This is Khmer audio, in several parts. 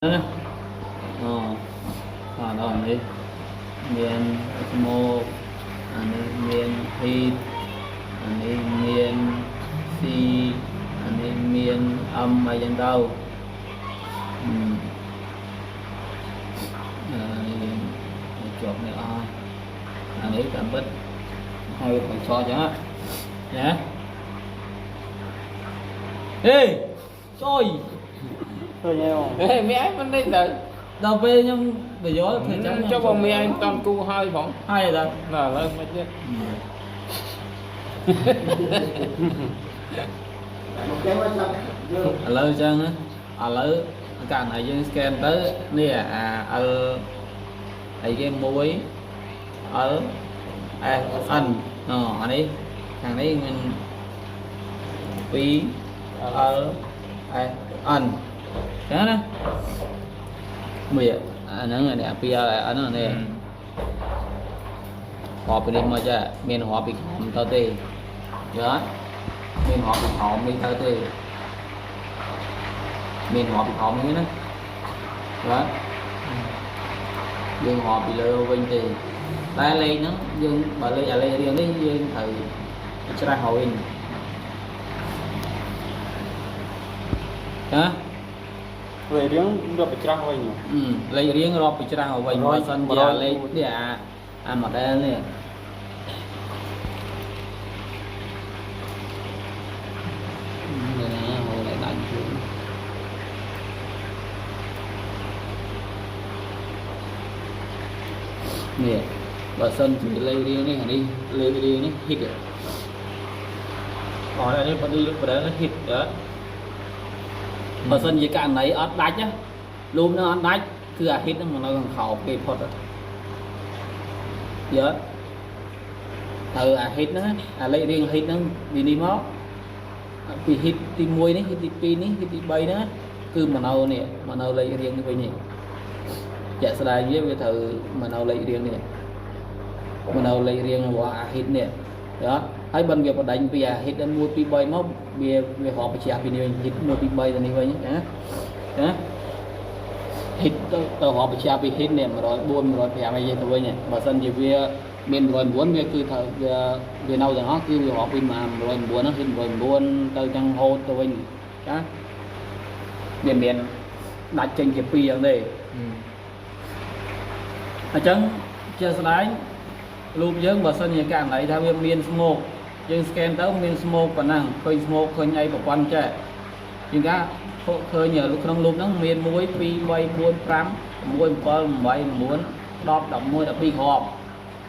ណាអូអាដល់នេះមាន smoke អានេះមាន heat អានេះមាន C អានេះមាន M អីចឹងទៅអឺអានេះជាប់នេះអស់អានេះតាមពិតហើយបិសចឹងណាអេចុយ ឃើញហើយ ហេមីឯងមិននេះទៅ ដល់ពេលខ្ញុំបញ្យល់ធ្វើចឹង ចុះបងមីឯងមិនតាន់គូហើយផង ហើយដល់ ណ៎ឥឡូវមិនទៀត ឥឡូវចឹងណាឥឡូវករណីយើង scan ទៅនេះអា L អីគេ1 L S N អូអានេះខាងនេះមាន2 L S N ចឹងណាមួយអាហ្នឹងនេះអា2 L S N ហ្នឹងនេះ រាប់ពីនេះមកចាមានរាប់ពីក្រោមទៅទេយល់អត់មានរាប់ពីក្រោមនេះទៅទេមានរាប់ពីក្រោមនេះណាយល់អត់យើងរាប់ពីលើវិញទេតែលេខហ្នឹងយើងបើលេខអាលេខរៀងនេះយើងត្រូវច្រាស់ហើយវិញចា វារៀងរាប់ប្រច្រាស់វិញ អឺលេខរៀងរាប់ពីច្រាស់ហើយវិញបើសិនជាអាលេខនេះអាអា model នេះ នេះណាហូរlạiដាច់ខ្លួននេះបើសិនជាលេខរៀងនេះអានេះលេខរៀងនេះ hit អត់អានេះបដិបដិ hit អត់បើសិនជាករណីអត់ដាច់ណាលូមនឹងអត់ដាច់គឺអា hit ហ្នឹងមកនៅខាងក្រោមគេផុតយល់ហើយអា hit ហ្នឹងអាលេខរៀង hit ហ្នឹងពីនេះមក ពី hit ទី1នេះ hit ទី2នេះ hit ទី3ហ្នឹងគឺមកនៅនេះមកនៅលេខរៀងនេះវិញនេះជាក់ស្ដែងវាវាត្រូវមកនៅលេខរៀងនេះមកនៅលេខរៀងរបស់អា hit នេះយល់ហើយបើវាបដិញពីអា hit 1 2 3មកវាវារាប់បញ្ជាក់ពីនេះវិញ hit 1 2 3ទៅនេះវិញណាណា hit ទៅទៅរាប់បញ្ជាក់ពី hit នេះ104 105អីទៅវិញបើសិនជាវាមាន109វាគឺត្រូវវាវានៅទាំងអស់គឺវារាប់ពី109ហ្នឹង hit 109ទៅចឹងហូតទៅវិញចាវាមានដាច់ចេញជា2យ៉ាងទេអញ្ចឹងជាស្ដែង loop យើងបើសិនជាករណីថាវាមាន smoke យើង scan ទៅមាន smoke ប៉ុណ្ណឹងឃើញ smoke ឃើញអីប្រព័ន្ធចេះជាងថាឃើញក្នុង loop ហ្នឹងមាន1 2 3 4 5 6 7 8 9 10 11 12គ្រាប់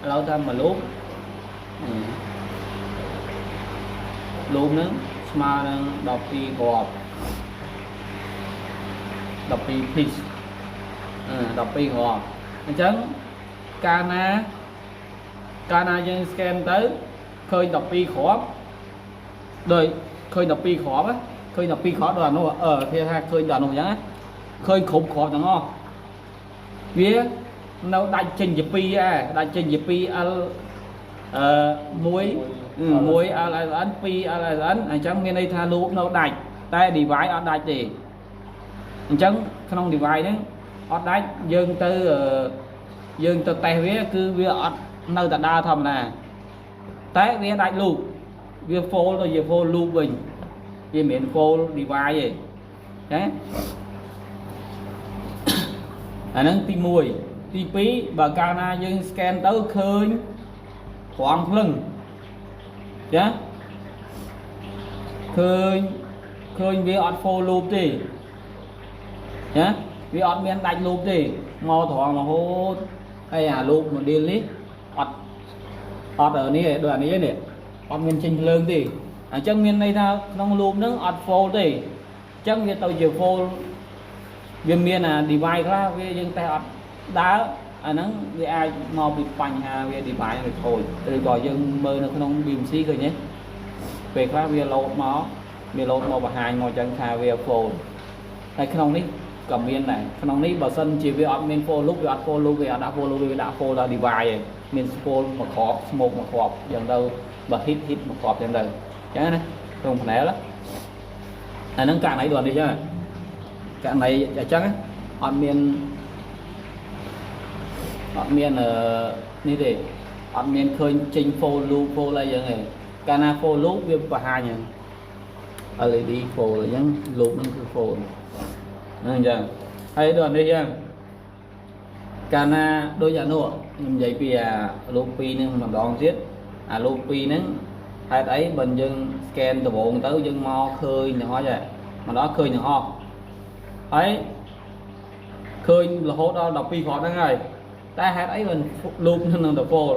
ឥឡូវថាមួយ loop loop ហ្នឹងស្មើនឹង12គ្រាប់12 piece អឺ12គ្រាប់អញ្ចឹងកាលណាកាលណាយើង scan ទៅឃើញ12គ្រាប់ដោយឃើញ12គ្រាប់ណាឃើញ12គ្រាប់ដល់អានោះអឺគេថាឃើញដល់អានោះអញ្ចឹងណាឃើញគ្រប់គ្រាប់ទាំងអស់វានៅដាច់ចេញជា2ដែរដាច់ចេញជា2 L អឺ1 1 L S N 2 L S N អញ្ចឹងមានន័យថា loop នៅដាច់តែ device អត់ដាច់ទេអញ្ចឹងក្នុង device ហ្នឹងអត់ដាច់យើងទៅយើងទៅតេស្តវាគឺវាអត់នៅតែដើរធម្មតាតែវាដាច់ loop វា fault ទៅជា fault loop វិញវាមិនមែន fault device ទេណាអាហ្នឹងទី1ទី2បើកាលណាយើង scan ទៅឃើញត្រង់ភ្លឹងចាឃើញឃើញវាអត់ fault loop ទេណាវាអត់មានដាច់ loop ទេមកត្រង់រហូតហើយអា loop model នេះអត់អត់នេះដូចអានេះនេះអត់មានចេញភ្លើងទេអញ្ចឹងមានន័យថាក្នុង loop ហ្នឹងអត់ fault ទេអញ្ចឹងវាទៅជា fault វាមានអា device ខ្លះវាយើងតែអត់ដើរអាហ្នឹងវាអាចមកពីបញ្ហាវា device វាខូចឬក៏យើងមើលនៅក្នុង BMC ឃើញទេពេលខ្លះវា load មកវា load មកបង្ហាញមកអញ្ចឹងថាវា fault ហើយក្នុងនេះក៏មានដែរក្នុងនេះបើសិនជាវាអត់មាន fault loop វាអត់ fault loop វាអត់ដាក់ fault loop វាដាក់ fault ដល់ device ឯងមាន fault មួយគ្រាប់ smoke មួយគ្រាប់អញ្ចឹងទៅបើ heat heat មួយគ្រាប់អញ្ចឹងទៅអញ្ចឹងណាក្នុង panel អាហ្នឹងករណីដូចនេះចឹងករណីអញ្ចឹងណា អត់មានអត់មានអឺនេះទេអត់មានឃើញចេញ for loop for អីយ៉ាងទេកាលណា for loop វាបង្ហាញហ្នឹង LED fault អញ្ចឹង loop ហ្នឹងគឺ fault ហ្នឹងអញ្ចឹងហើយដល់នេះអញ្ចឹងកាលណាដូចអានោះខ្ញុំនិយាយពីអា loop 2ហ្នឹងម្ដងទៀតអា loop 2ហ្នឹងហេតុអីបើយើង scan ដំបូងទៅយើងមកឃើញទាំងអស់ហើយមកដល់ឃើញទាំងអស់ហើយឃើញរហូតដល់12គ្រាប់ហ្នឹងហើយតែហេតុអីមិន loop ហ្នឹងនឹងទៅ fault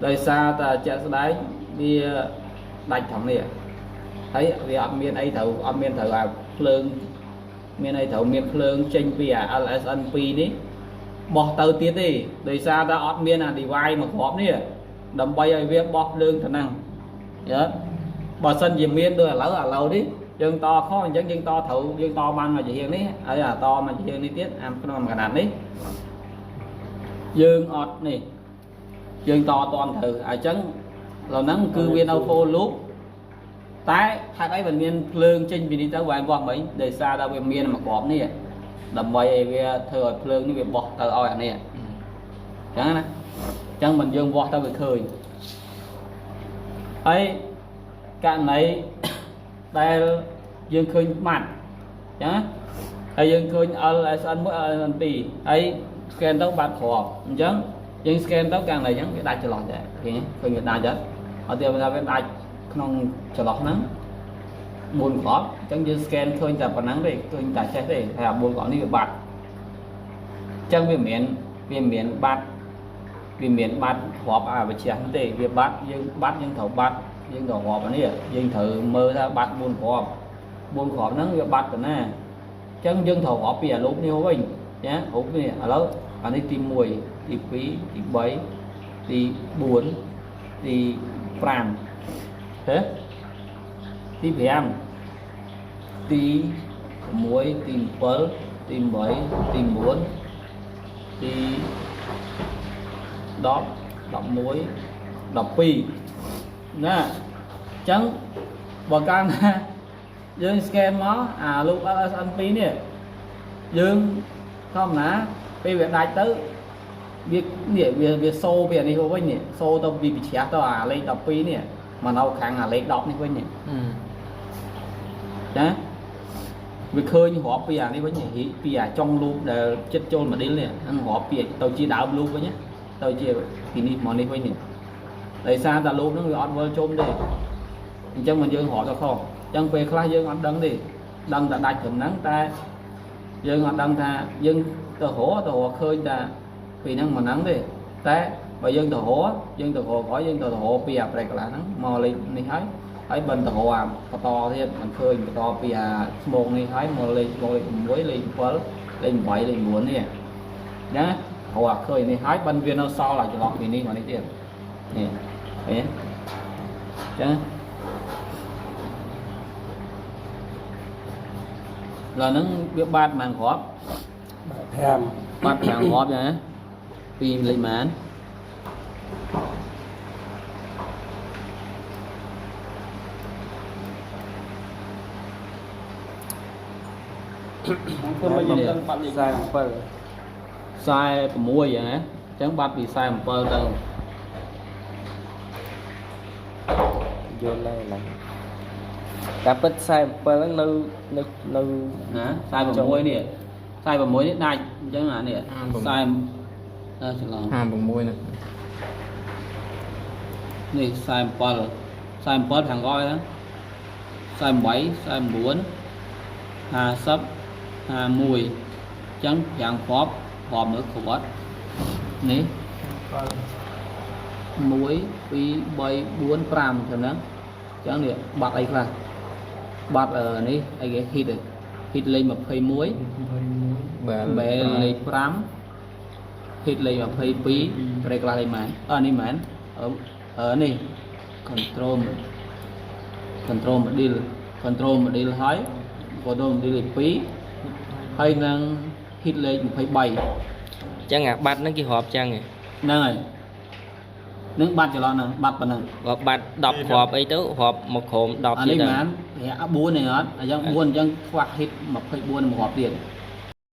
ដោយសារតែជាក់ស្ដែងវាដាច់ត្រង់នេះហើយវាអត់មានអីត្រូវអត់មានត្រូវអាភ្លើងមានអីត្រូវមានភ្លើងចេញពីអា LSN 2នេះបោះទៅទៀតទេដោយសារតែអត់មានអា device មួយគ្រាប់នេះដើម្បីឲ្យវាបោះភ្លើងទៅហ្នឹងយល់បើសិនជាមានដូចឥឡូវឥឡូវនេះយើងតខុសអញ្ចឹងយើងតត្រូវយើងតបានមកជាហៀងនេះហើយអាតមកជាហៀងនេះទៀតអាក្នុងកណាត់នេះយើងអត់នេះយើងតអត់តត្រូវអញ្ចឹងឥឡូវហ្នឹងគឺវានៅ for loop តែហេតុអីមិនមានភ្លើងចេញពីនេះទៅវ៉ែនវាស់មិញដោយសារតែវាមានមួយគ្រាប់នេះដើម្បីឲ្យវាធ្វើឲ្យភ្លើងនេះវាបោះទៅឲ្យអានេះអញ្ចឹងណាអញ្ចឹងមិនយើងវាស់ទៅវាឃើញហើយករណី ដែលយើងឃើញបាត់អញ្ចឹងណាហើយយើងឃើញ LSN 1 LSN 2ហើយ scan ទៅបាត់គ្រាប់អញ្ចឹងយើង scan ទៅករណីអញ្ចឹងវាដាច់ចន្លោះដែរឃើញទេឃើញវាដាច់អត់អត់ទេថាវាដាច់ក្នុងចន្លោះហ្នឹង4គ្រាប់អញ្ចឹងយើង scan ឃើញតែប៉ុណ្ណឹងទេឃើញតែចេះទេហើយអា4គ្រាប់នេះវាបាត់អញ្ចឹងវាមិនមែនបាត់វាមិនមែនបាត់រាប់អាវិជ្ជាហ្នឹងទេវាបាត់យើងបាត់យើងត្រូវបាត់យើងត្រូវរាប់អានេះយើងត្រូវមើលថាបាត់4គ្រាប់4គ្រាប់ហ្នឹងវាបាត់ទៅណាអញ្ចឹងយើងត្រូវរាប់ពីអា loop នេះវិញចារូបនេះឥឡូវអានេះទី1ទី2ទី3ទី4ទី5ហេទី5ទី6ទី7ទី8ទី9ទី10 11 12ណាអញ្ចឹងបើកាលណាយើង scan មកអា loop LSN 2នេះយើងធម្មតាពេលវាដាច់ទៅវានេះវាវាសូពីអានេះទៅវិញនេះសូទៅពីវិជ្ជាទៅអាលេខ12នេះមកនៅខាងអាលេខ10នេះវិញនេះចាវាឃើញរាប់ពីអានេះវិញពីអាចុង loop ដែលចិត្តចូលមកឌីលនេះហ្នឹងរាប់ពីទៅជាដើម loop វិញទៅជាពីនេះមកនេះវិញនេះដោយសារតែ loop ហ្នឹងវាអត់វិលជុំទេអញ្ចឹងមិនយើងរាប់ទៅខុសអញ្ចឹងពេលខ្លះយើងអត់ដឹងទេដឹងតែដាច់ត្រឹមហ្នឹងតែយើងអត់ដឹងថាយើងទៅរកទៅរកឃើញតែពីហ្នឹងមកហ្នឹងទេតែបើយើងទៅរកយើងទៅរកក្រោយយើងទៅរកពីអាប្រេកន្លះហ្នឹងមកលេខនេះហើយហើយបន្តទៅរកអាបន្តទៀតមិនឃើញបន្តពីអាស្មងនេះហើយមកលេខស្មងលេខ6លេខ7លេខ8លេខ9នេះណារកអាឃើញនេះហើយបើវានៅសល់អាចន្លោះពីនេះមកនេះទៀតនេះឃើញទេអញ្ចឹង ឡើយហ្នឹងវាបាត់ប៉ុន្មានគ្រាប់ 5 បាត់5គ្រាប់ចឹងណាពីលេខប៉ុន្មាន ធ្វើមកយើងដឹងបាត់លេខ47 46ចឹងណាអញ្ចឹងបាត់ពី47ទៅ យល់ហើយឡើយតែពិត47ហ្នឹងនៅនៅនៅ ណា46នេះ46នេះដាច់អញ្ចឹងអានេះ40អើច្រឡំ 56ហ្នឹង នេះ47 47ខាងក្រោយហ្នឹង48 49 50 51អញ្ចឹងយ៉ាងគ្រាប់គ្រាប់មើលគ្រាប់អត់នេះ 1 2 3 4 5ចឹងហ្នឹងអញ្ចឹងនេះបាត់អីខ្លះបាត់អឺនេះអីគេ hit ហ៎ hit លេខ21 បែល បែលេខ5 hit លេខ22ប្រេខ្លះលេខម៉ែនអឺនេះម៉ែនអឺអឺនេះ control control model control model ហើយ control model លេខ2ហើយនឹង hit លេខ23 អញ្ចឹងអាបាត់ហ្នឹងគេរាប់ចឹងហ៎ ហ្នឹងហើយនឹងបាត់ចន្លោះហ្នឹងបាត់ប៉ុណ្ណឹង បើបាត់10គ្រាប់អីទៅរាប់មកក្រុម10 អា ទៀត នេះប៉ុន្មាន4នេះអត់អញ្ចឹង4អញ្ចឹងខ្វះ hit 24មករាប់ទៀត